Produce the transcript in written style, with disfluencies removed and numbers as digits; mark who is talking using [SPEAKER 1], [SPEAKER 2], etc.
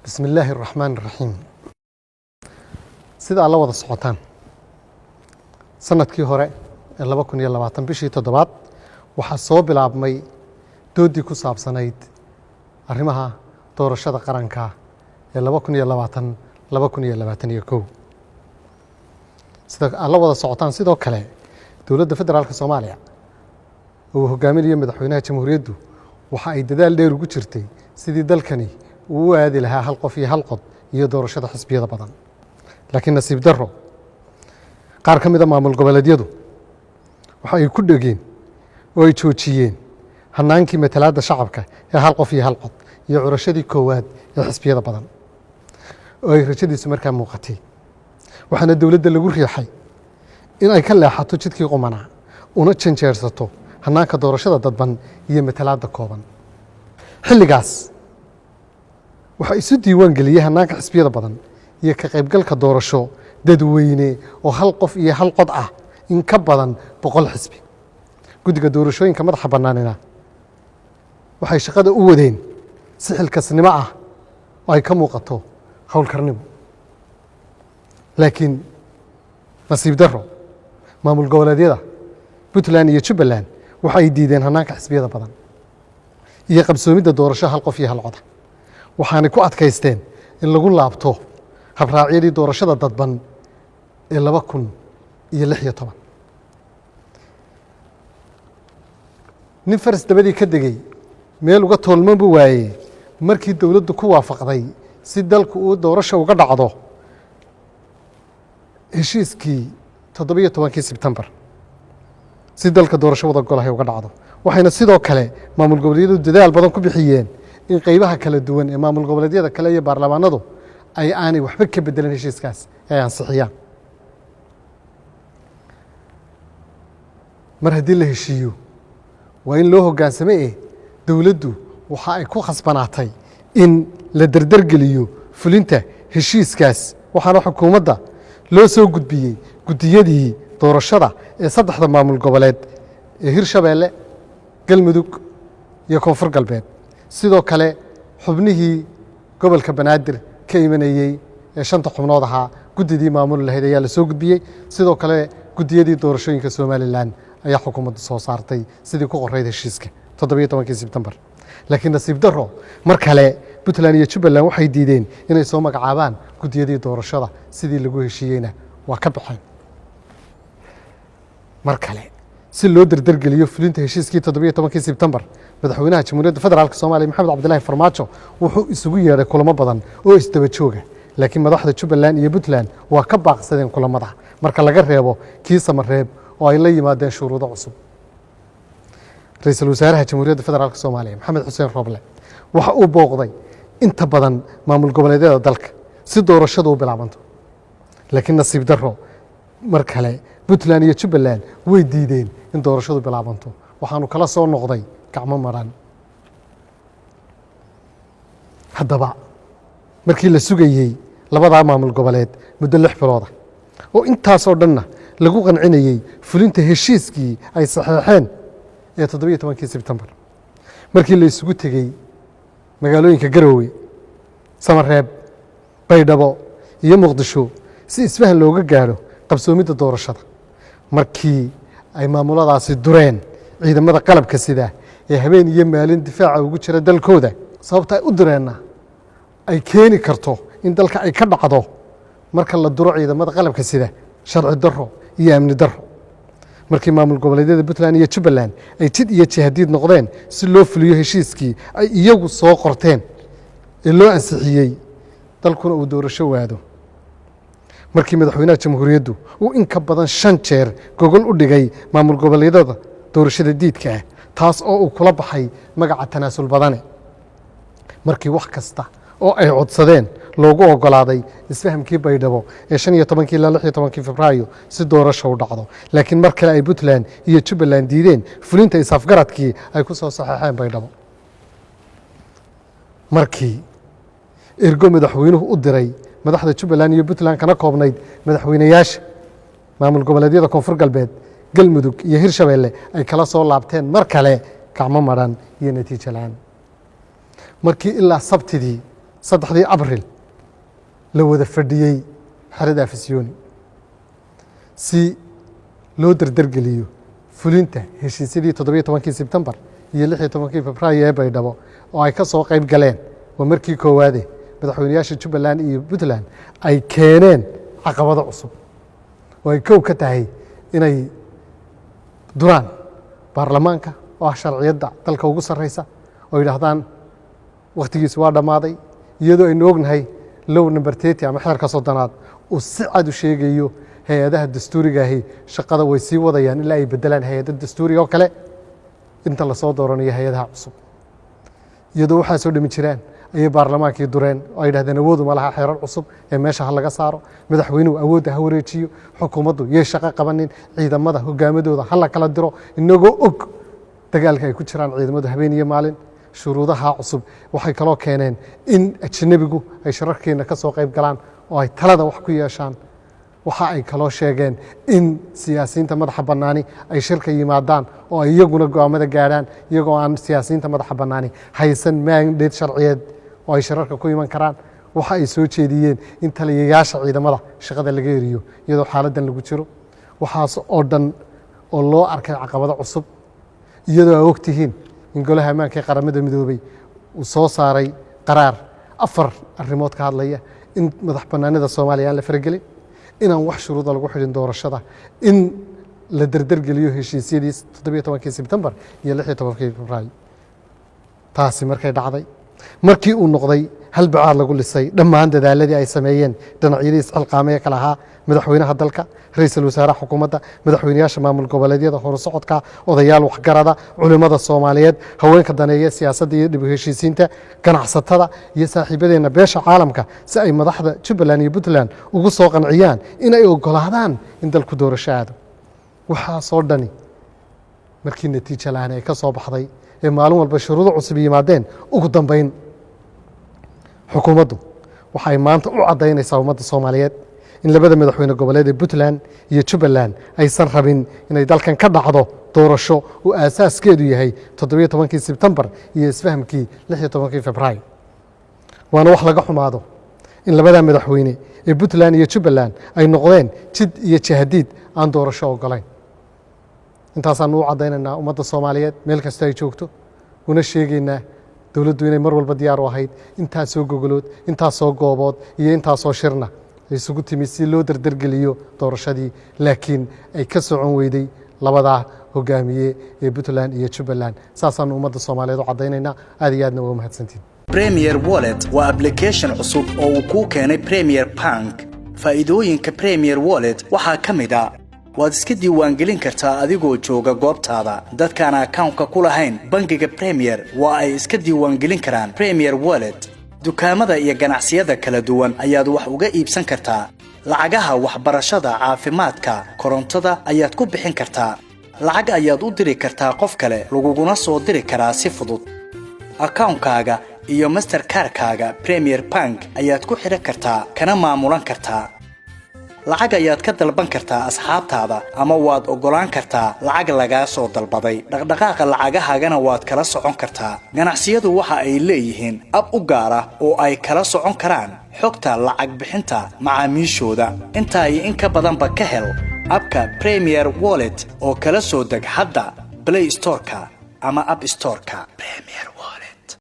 [SPEAKER 1] Bismi illaahi araxmaan araxiim. Sida aad la wada socotaan, sanadkii hore ee 2020 bishii toddobaad waxaa soo bilaabmay doodii ku saabsanayd arrimaha doorashada qaranka ee 2020, 2021. Sida aad la wada socotaan, sidoo kale dowladda federaalka Soomaaliya oo uu hogaaminayo madaxweynaha jamhuuriyaddu waxa ay dadaal dheer ugu jirtay sidii dalkani uu u aadi lahaa hal qof iyo hal cod iyo doorashada xisbiyada badan. Laakiin nasiib darro, qaar ka mida maamul goboleedyadu waxa ay ku dhegeen oo ay joojiyeen hanaankii matalaadda shacabka ee hal qof iyo hal cod iyo curashadii koowaad ee xisbiyada badan oo ay rajadiisu markaa muuqatay. Waxaana dowladda lagu riixay in ay ka leexato jidkii qumanaa una janjeersato hanaanka doorashada dadban iyo matalaadda kooban. Xilligaas waxaa isu diiwaan geliyey hanaanka xisbiyada badan iyo ka qaybgalka doorasho dadweyne oo hal qof iyo hal cod ah in ka badan 100 xisbi. Guddiga doorashooyinka madaxa bannaanina waxay shaqada u wadeen si xilkasnimo ah oo ay ka muuqato howlkarnimo. Laakiin nasiib darro, maamul goboleedyada Puntland iyo Jubbaland waxa ay diideen hanaanka xisbiyada badan iyo qabsoomidda doorasho hal qof iyo hal coda, waxaanay ku adkaysteen in lagu laabto habraacyadii doorashada dadban ee 2016. Nin faras dabadii ka degey meel uga toolmanbu waayey. Markii dowladdu ku waafaqday si dalku uu doorasha uga dhacdo heshiiskii 17-kii Sebtembar, si dalka doorasho wada golahay uga dhacdo, waxayna sidoo kale maamul goboleedyadu dadaal badan ku bixiyeen in qeybaha kala duwan ee maamul goboleedyada kale iyo baarlamaanadu ay aanay waxba ka bedelin heshiiskaas ee ay ansixiyaan. Mar haddii la heshiiyo waa in loo hoggaansame. Dowladdu waxa ay ku khasbanaatay in la derdergeliyo fulinta heshiiskaas, waxaana xukuumadda loo soo gudbiyey guddiyadii doorashada ee saddexda maamul goboleed ee Hirshabeelle, Galmudug iyo Koonfur Galbeed. Sidoo kale xubnihii gobolka Banaadir ka imanayey ee shanta xubnood ahaa, guddidii maamuli lahayd ayaa la soo gudbiyey. Sidoo kale guddiyadii doorashooyinka Somalilan ayaa xukuumaddu soo saartay sidii ku qorayd heshiiska 17-kii Sebtembar. Laakiin nasiib darro, mar kale Puntland iyo Jubbaland waxay diideen inay soo magacaabaan guddiyadii doorashada, sidii lagu heshiiyeyna waa ka baxeen. Mar kale, si loo derdergeliyo fulinta heshiiskii 17-kii Sebtembar, madaxweynaha Jamhuuriyadda Federaalka Soomaaliya Maxamed Cabdilaahi Farmaajo wuxuu isugu yeedhay kulamo badan oo isdaba jooga, laakiin madaxda Jubbaland iyo Puntland waa ka baaqsadeen kulamada, marka laga reebo kii Samareeb oo ay la yimaadeen shuruudo cusub. Ra-iisul wasaaraha Jamhuuriyadda Federaalka Soomaaliya Maxamed Xuseen Roble waxa uu booqday inta badan maamul goboleedyada dalka si doorashadu u bilaabanto. Laakiin nasiib darro, mar kale Puntland iyo Jubbaland way diideen in doorashadu bilaabanto, waxaanu kala soo noqday gacmo maran. Haddaba markii la sugayey labadaa maamul goboleed muddo 6 bilooda oo intaasoo dhanna lagu qancinayey fulinta heshiiskii ay saxeexeen ee 17-kii Sebtembar, markii la isugu tegey magaalooyinka Garoowe, Samareeb, Baydhabo iyo Muqdisho si isfahan looga gaadho qabsoomidda doorashada, markii ay maamuladaasi dureen ciidamada qalabka sida ee habeen iyo maalin difaaca ugu jira dalkooda, sababta ay u dureenna ay keeni karto in dalka ay ka dhacdo marka la duro ciidamada qalabka sida sharci darro iyo amni darro, markii maamul goboleedyada Puntland iyo Jubbaland ay jid iyo jihadiid noqdeen si loo fuliyo heshiiskii ay iyagu soo qorteen ee loo ansixiyey, dalkuna uu doorasho waado, markii madaxweynaha jamhuuriyaddu uu in ka badan 5 jeer gogol u dhigay maamul goboleedyada doorashada diidka ah, taas oo uu kula baxay magaca tanaasul badane, markii wax kasta oo ay codsadeen loogu ogolaaday isfahamkii Baydhabo ee 15-kii ilaa 16-kii Febraayo si doorasho u dhacdo, laakiin mar kale ay Puntland iyo Jubbaland diideen fulinta isafgaradkii ay ku soo saxeexeen Baydhabo, markii ergo madaxweynuhu u diray madaxda Jubbaland iyo Puntland kana koobnayd madaxweynayaasha maamul goboleedyada Koonfur Galbeed, Galmudug iyo Hirshabeelle ay kala soo laabteen mar kale gacmo maran iyo natiijo la-aan, markii ilaa Sabtidii 3dii Abril la wada fadhiyey xerada Afisyooni si loo derdergeliyo fulinta heshiisyadii 17kii Sebtembar iyo 16kii Febraayo ee Baydhabo, oo ay ka soo qayb galeen, waa markii koowaade, madaxweyneyaasha Jubbaland iyo Puntland, ay keeneen caqabado cusub oo ay kow ka tahay inay duraan baarlamaanka oo ah sharciyadda dalka ugu sarreysa, oo yidhaahdaan wakhtigiisu waa dhammaaday, iyadoo aynu ognahay Law Number 30 ama xeerka 30aad uu si cad u sheegayo hay-adaha dastuurigaahi shaqada way sii wadayaan ilaa ay bedelaan hay-ada dastuuriga oo kale, inta lasoo dooranayo hay-adaha cusub. Iyadoo waxaa soo dhami jiraan ayay baarlamaankii dureen oo ay yidhahdeen awoodu ma laha xeerar cusub ee meesha ha laga saaro, madaxweynuhu awoodda ha wareejiyo, xukuumaddu yay shaqo qabanin, ciidamada hogaamadooda ha la kala diro, inagoo og dagaalka ay ku jiraan ciidamadu habeen iyo maalin. Shuruudaha cusub waxay kaloo keeneen in ajnabigu ay shirarkeena ka soo qayb galaan oo ay talada wax ku yeeshaan. Waxa ay kaloo sheegeen in siyaasiyiinta madaxa bannaani ay shirka yimaadaan oo ay iyaguna go'aamada gaadhaan, iyagoo aan siyaasiyiinta madaxa bannaani haysan mandate sharciyeed oo ay shirarka ku iman karaan. Waxa ay soo jeediyeen in taliyayaasha ciidamada shaqada laga eriyo iyadoo xaaladdan lagu jiro. Waxaas oo dhan oo loo arkay caqabado cusub, iyadoo aa ogtihiin in Golaha Ammaanka ee Qaramada Midoobey uu soo saaray qaraar afar arrimood ka hadlaya: in madax bannaanida Soomaaliya aan la faragelin, inaan wax shuruuda lagu xidhin doorashada, in la derdergeliyo heshiisyadii 17kii Sebtembar iyo 16kii Febraayo. Taasi markay dhacday, markii uu noqday hal bacaad lagu lisay dhammaan dadaaladii ay sameeyeen dhinacyadii isxilqaamay ee kale ahaa madaxweynaha dalka, ra-iisul wasaaraha xukuumadda, madaxweyneyaasha maamul goboleedyada horusocodka, odayaal waxgarada, culimmada Soomaaliyeed, haweenka daneeya siyaasadda iyo dib u heshiisiinta, ganacsatada iyo saaxiibadeenna beesha caalamka, si ay madaxda Jubbaland iyo Puntland ugu soo qanciyaan in ay ogolaadaan in dalku doorasho aado. Waxaasoo dhani markii natiijo la-aan ay ka soo baxday ee maalin walba shuruudo cusub yimaadeen, ugu dambeyn xukuumaddu waxay maanta u caddaynaysaa ummadda Soomaaliyeed in labada madaxweyne goboleed ee Puntland iyo Jubbaland aysan rabin inay dalkan ka dhacdo doorasho uu aasaaskeedu yahay 17kii Sebtembar iyo isfahamkii 16kii Febraayo. Waana wax laga xumaado in labada madaxweyne ee Puntland iyo Jubbaland ay noqdeen jid iyo jahadiid aan doorasho ogolayn. Intaasaanu u caddaynaynaa ummadda Soomaaliyeed meel kasta ay joogto, una sheegaynaa dowladdu inay mar walba diyaar u ahayd intaasoo gogolood, intaasoo goobood iyo intaasoo shirna isugu timi si loo derdergeliyo doorashadii, laakiin ay ka socon weyday labadaa hogaamiye ee Puntland iyo Jubbaland. Saasaanu ummadda Soomaaliyeed u caddaynaynaa. Aad iyo aadna waa umahadsantiin.
[SPEAKER 2] Premier Wallet waa application cusub oo uu kuu keenay Premier Bank. Faa'iidooyinka Premier Wallet waxaa ka mid ah: waad iska diiwaangelin kartaa adigoo jooga goobtaada. Dadkaan akawnka ku lahayn bangiga Premier waa ay iska diiwaangelin karaan Premier Wallet. Dukaamada iyo ganacsiyada kala duwan ayaad wax uga iibsan kartaa. Lacagaha waxbarashada, caafimaadka, korontada ayaad ku bixin kartaa. Lacag ayaad u diri kartaa qof kale, laguguna soo diri karaa si fudud. Akawnkaaga iyo Mastercard-kaaga Premier Bank ayaad ku xidhan kartaa, kana maamulan kartaa. Lacag ayaad ka dalban kartaa asxaabtaada, ama waad oggolaan kartaa lacag lagaa soo dalbaday. Dhaqdhaqaaqa lacagahaagana waad kala socon kartaa. Ganacsiyadu waxa ay leeyihiin ab u gaar ah oo ay kala socon karaan xogta lacag bixinta macaamiishooda. Intaa iyo in ka badanba ka hel app-ka Premier Wallet oo kala soo deg hadda Play Store-ka ama App Store-ka. Premier.